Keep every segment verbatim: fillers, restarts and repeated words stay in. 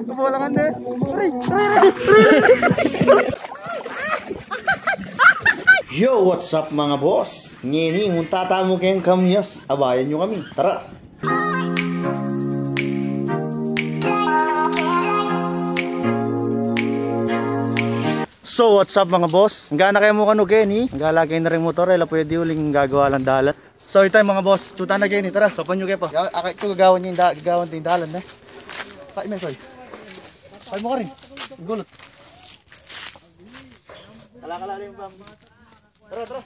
Kapulangan na. Aray! Aray! Aray! Yo, what's up, mga boss? Ngeni, munta tamu keng Kamyas. Abayan yu kami. Tara! So, what's up, mga boss? Ngana kaya mu kanu keni? Ngala keni ring motor, e la pwede uling gagawa lang dalan. So, ita, mga boss, tutan na keni, tara, sopan yu kaya pa. Ya, akay ku gagawan yu ing da-, gagawan yu ing dalan, e. Pa, ime, Soy. Pay mu karin. Gulut. Kala, kala, rin pa. Tara, tara.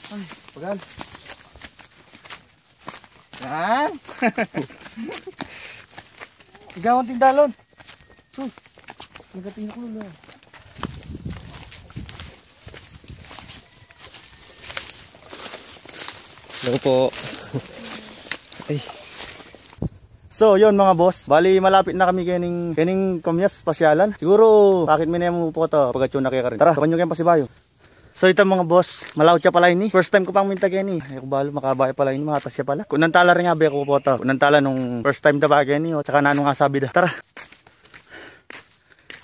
Ay, pagal. Yan. Gagawan yu ing dalan. Sus. Nagating ako, Lola. Hello po. Ay. So, yun, mga boss. Bali, malapit na kami kening, kening Kamyas pasyalan. Siguro, pakit mi ne mu pu ata, pag-atsu na kaya karin. Tara, sopan yu keng pasibayu. So, ita, mga boss, malaut ya pala ini. First time ku pang minta keni. E ku balu, makabaya pala ini, matas ya pala. Kunanta la rin abe ku pu ata. Kunanta la nung first time da pa keni, o, saka nanu ing asabi da. Tara.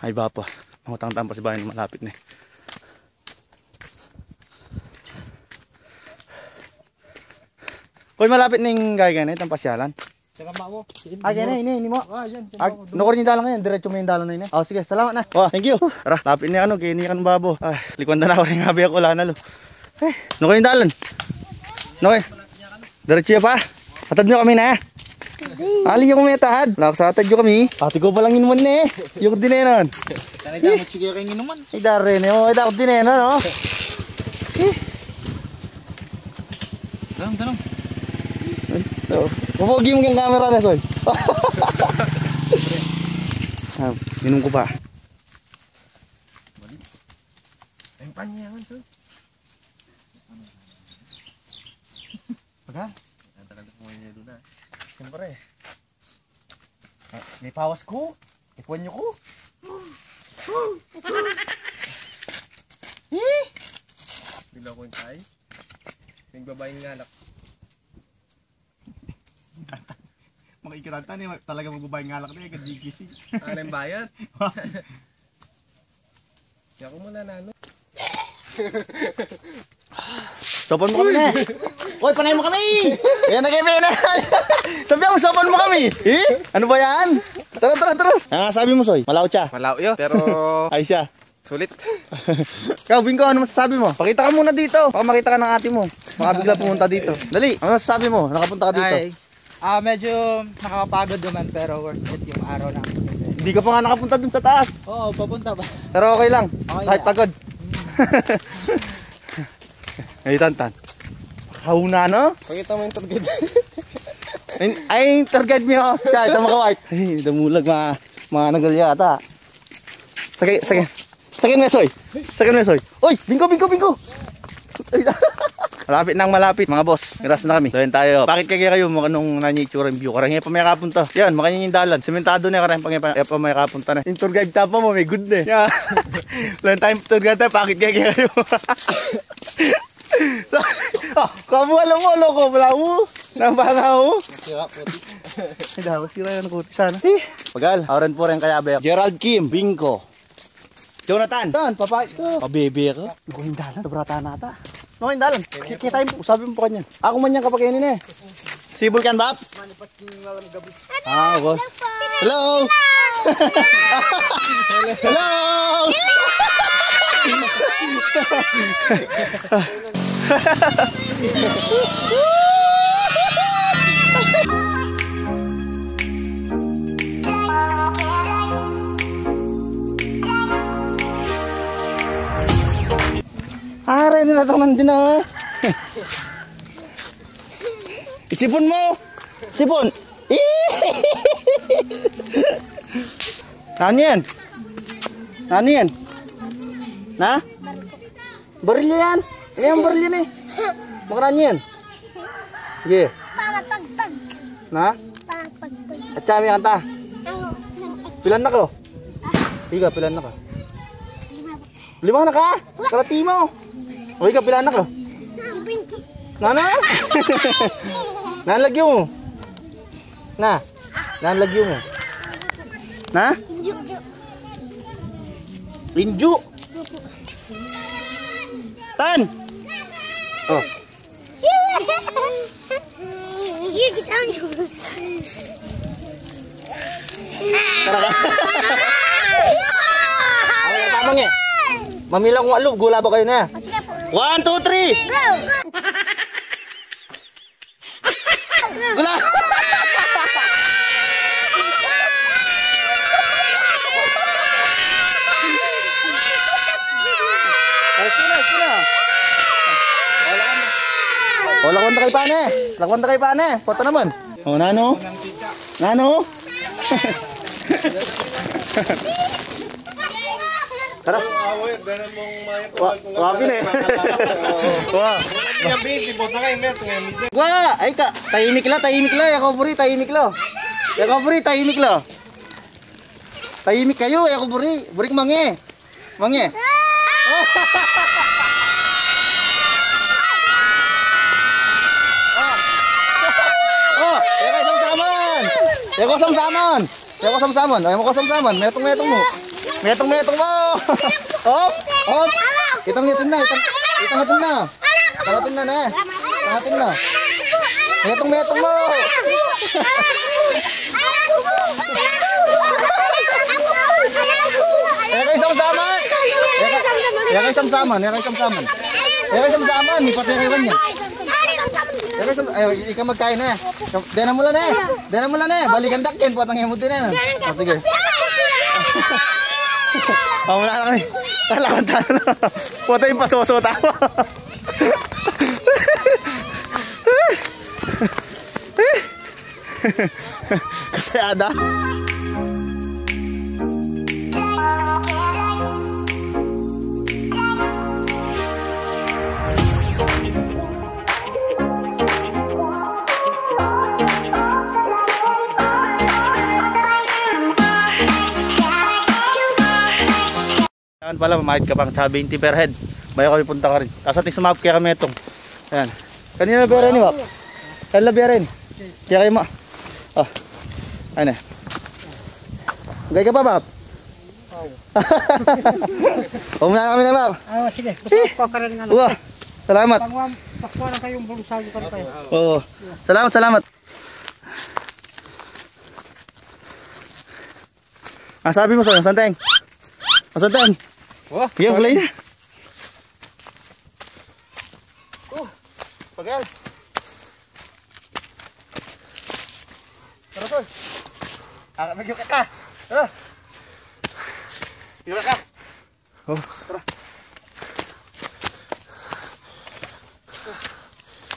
Ay, bapa. Mangutang tamu pasibayu, malapit ne. Koy, malapit ne ing kaya keni, itang pasyalan. Saka ma mo. Ah, keni, ini, ini mu. Ah, yan, yan. Ah, nukurin ing dalan na yan. Diretsu mu ing dalan na ini. O, sige, salamat na. O, thank you. Tara, lapit ne, anu, keni kan babo. Ay, likuan da na ku ring abe ku, ala na lu. Eh, nukurin ing dalan. Nukurin. Diretsu ya pa. Atad mu kami na. Ali, yu ku me atad. Lakas atad yu kami. Ati ku palang inuman ne. Yu ku dinenan. Sana ita mo tsige keng inuman. Ay, dari ne. O, ita ku dinenan, no? Eh. Dalung, dalung. O, papogi mu keng camera na, Soy. Ah, inum ku pa. Balik. Ay, panyangan, Soy. Pagal? Ang tagal na pumunta doon, ah. Siyempre. Eh, may pawas ku. Ipuan yu ku. Eh? Bilokon tayo. Nagbabaying ngalak. Makikita ta ni, talaga magbabaying ngalak na, eh, ka-G K C. Alam bayat. Yaku muna na, ano? Sopan mu kami na. Oy, panay mu kami! Ayan na kami na. Sabi mo, sopan mu kami. Eh? Ano ba yan? Tara, tara, tara. Ah, sabi mo, Soy. Malaut siya. Malaut yun, pero ayos siya. Sulit. Ikaw, Bingko, ano masasabi mo? Pakita ka muna dito. Baka makita ka ng ate mo. Baka bigla pumunta dito. Dali, ano masasabi mo? Nakapunta ka dito. Ay, ah, medyo nakakapagod naman, pero worth it yung araw namin kasi. Hindi ka pa nga nakapunta dun sa taas. Oo, papunta ba? Pero okay lang. Okay lang. Kahit pagod. Ay, Tantan. Kauna, no? Pakita mo yung tour guide. Ay, ay, yung tour guide mo, oh. Siya, ito, mga white. Ay, damulag, mga, mga nagal yata. Sakay, sakay. Sakay, Mesoy. Sakay, Mesoy. Oy, Bingko, Bingko, Bingko. Malapit nang malapit, mga boss. Miras na kami. Doon tayo. Bakit kaya kayo, mga nung nanyi itsura yung view? Karang iya pa may kapunta. Yan, makanyan yung dalan. Sementado na, karang pang iya pa may kapunta na. Yung tour guide tapa mo, may good na eh. Yeah. Lang time tour guide tayo, bakit kaya kayo? So, ah, kamu alam mo, loko, wala mo. Nang baka mo. Sira, puti. Ay, dapat sira yan, puti sana. Eh, pagal, auran po rin kaya, be. Gerald Kim, Bingko. Jonathan. Tan, papait ko. Pabebe ka. Naku, yung dalan. Sobrata nata. Naku, yung dalan. Ki-, kita yung, sabi mo pa kanya. Ako man yan kapag kainin eh. Sibol kan, Bap? Ah, ako. Hello! Hello! Aray, ninatang nandin na. Isipon mo! Sipon! Ano yan? Ano yan? Na? Baril yan. Ano yung baril yan eh? Makaraan yan. Sige. Para pagpag. Na? Para pagpag. At siya may kanta. Ako. Pilan na ka? Ika, pilan na ka? Lima na ka? Kalati mu. O, ika, pilan na ka? Nanu? Nanu lagyu mu? Na? Nanu lagyu mu? Na? Inju. Tan! O. Tara ka. Ano yung tamang eh? Mamilang walu, gula ba kayo na? One, two, three! Gula! Ay, sino, sino? O, lakuan da kay Pane. Lakuan da kay Pane. Foto naman. O, nanu? Nanu? Tara. Wa, wa, pin eh. Wa. Wa. Ay, ka, tahimik la, tahimik la. Yaku buri, tahimik la. Yaku buri, tahimik la. Tahimik kayu, yaku buri. Buri ka mange. Mange. O, yaku samsaman. Yaku samsaman. Yaku samsaman. Ay, yaku samsaman. Metung, metung mu. Metung, metung mu. Op, op. Itang, itang na, itang, itang atin na. Itang atin na, ne. Itang atin na. Metung, metung mu. Yaku samsaman, yaku samsaman. Yaku samsaman, ni pati yaku kanya. Yaku sam-, ay, ika magkain na. Dena mu la ne. Dena mu la ne. Balikan da ken, potang e mu din e. O, sige. O, wala na kami. Talakan tayo na. Potang e, pasoso tayo. Kasi ada. Kailangan pala, mamayad ka pang tsa bente per head. Bayu kami punta karin. Tas atin sumabit kaya kami itong. Ayan. Kanina pera ini, Bap? Kanina pera ini. Kaya kayo ma-, o. Ayan e. Gay ka pa, Bap? O, muna kami na, Bap. Ah, sige. Basta ko karin nga. Wa. Salamat. Pangwa-, pakuha lang kayong bulsa, karin kayo. Oo. Salamat, salamat. Ang sabi mo sa'yo, Santeng? Ang Santeng? Oh, yan, sorry. Play na. Oh, pagal. Tara, sir. Ah, medyo ka ka. Tara. Medyo ka ka. Oh. Tara.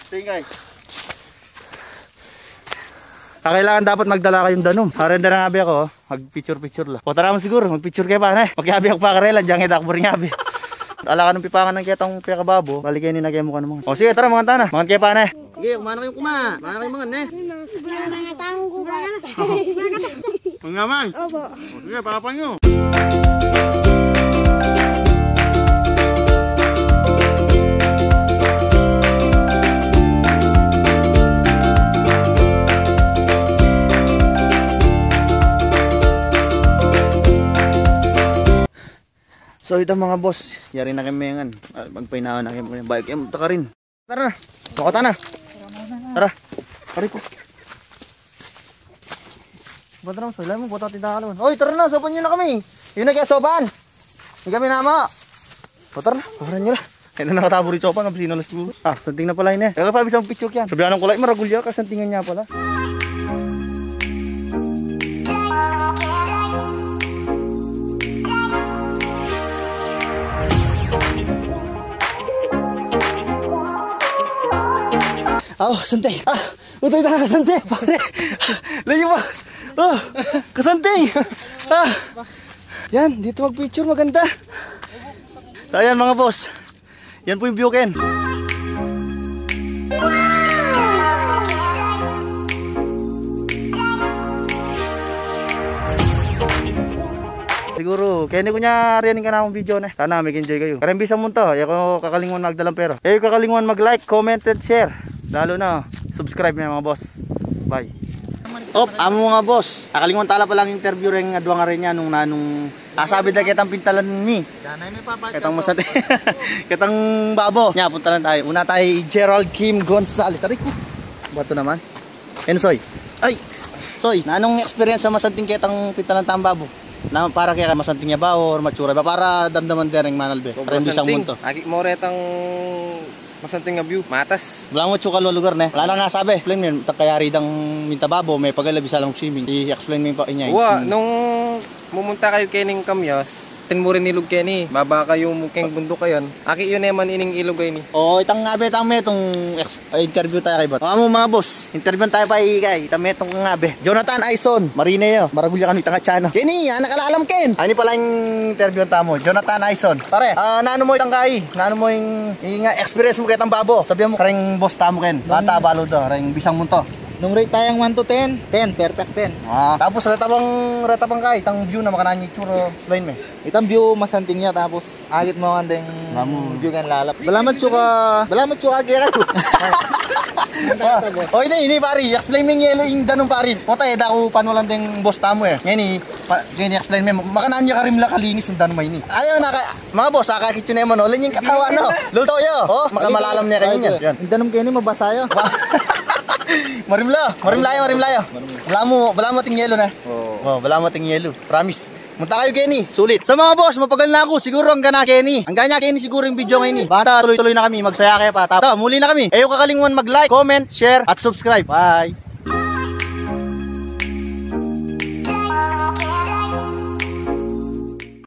Tingay. Kakailangan dapat magdala kayong danum. Parang dala nga abi ako, oh. Mag-picture-picture la. O, tara mo siguro, mag-picture kaya pa, ne? Pagkabi ako pa karela, diyan kita ako rin abi. Ala ka nung pipangan ng ketang pekababo, balik kayo ni nagay mo ka naman. O, sige, tara, mangan tana. Mangan kaya pa, ne? Sige, kumana kayo kuma. Kumana kayo mangan, ne? Mga tanggo ba? Mangaman? Opo. O, sige, pakapan nyo. So, ito mga boss, yari na kami ngayon. Ah, magpainawa na kami. Balik kami, taka rin. Tara na. Makota na. Tara. Tara po. Ba't na, sala mo, ba't atin takalawan? Oy, tara na, sopan nyo na kami. Yun na kaya, sopan. Hindi kami nama. O, tara na, paharan nyo na. Ay na, nakatabo rin sopan, ang sinalas siguro. Ah, santing na pala yun e. Kaya pa, bisang picture yan. Sabi anong kulay, maragul ya, kasantingan niya pala. Aw, sante. Ah, utay na kasante. Pare. Layo, boss. Oh, kasante. Ah. Yan, dito mag-picture, maganda. So, ayan, mga boss. Yan po yung view, Ken. Siguru keni ku nya rin ing kanakung video ne. Sana mig-enjoy kayu. Kareng bisang munto, e ku kakalingwan magdalang pera. E ku kakalingwan mag-like, comment, and share. Lalu na, subscribe ne, mga boss. Bye. Op, amu, mga boss. Kakalingwan tala palang interview reng adwang are nya nung nanung asabi da ketang pintalan mi. Ketang masat, ketang babo. Nya, puntalan tayu. Una tayu i Gerald Kim Gonzalez. Aray ku. Batu naman. Ken Soy. Ay! Soy, nanung experience mu masanting ketang pintalan tang babo? Na, para keka masanting ya ba or matsura ba? Para damdaman dereng manalbe. Kareng bisang munto. Aki mu retang masanting a view. Matas. Balamu atsu ka lugar ne. Ala nang asabi. Explain me, itang kayari dang minta babo, mepagala, bisa lang swimming. I-explain me pa inya. Wa, nung mumunta kayu kening Kamyas, atin mu rin ilug keni. Baba kayu mu keng bunduk ayan. Aki yu ne man ining ilug a ini. O, itang abe tang metung ex-, ay, interview tayu kaybat. O, amu, mga boss, interviewan tayu pa i kay, itang metung kang abe. Jonathan Aison, marine yu, maragul ya kanu itang atsana. Keni, anak kalalam ken. Ay, ini pala ing interviewan tamu, Jonathan Aison. Pare, ah, nanu mu itang kai? Nanu mu ing, ing experience mu ketang babo? Sabian mu kareng boss tamu ken. Bata, balu da, reng bisang munto. Nung rate tayang one to ten, ten, perfect ten. Ah, tapos reta bang, reta bang kai, itang view na makananu ing itsura, explain me. Itang view masanting ya, tapos akit mu ngan deng view keng lalap. Balamu atsu ka, balamu atsu ka kaya katu. O, ini, ini, pari, explain me ing yelu, ing danum, pari. Pota, e da ku panulan deng boss tamu e. Ngeni, pa, ngeni explain me, makananu ya karimla kalinis ing danum a ini. Ayan, naka, mga boss, akakit yu ne man, o, ala ne ing katawan, no? Lulto yu. O, makamalalam ne kanyan. Yan. Ing danum keni mabasa ya. Marimla, marimla yu, marimla yu. Balamu, balamu ating yelu ne. O, balamu ating yelu. Promise. Munta kayu keni, sulit. So, mga boss, mapagal na ku. Siguru angga na keni. Angga na keni siguru ing video ngeni. Bata tuloy-tuloy na kami. Magsaya kayu pa. Tapos, muli na kami. E yu kakalingwan mag-like, comment, share, at subscribe. Bye.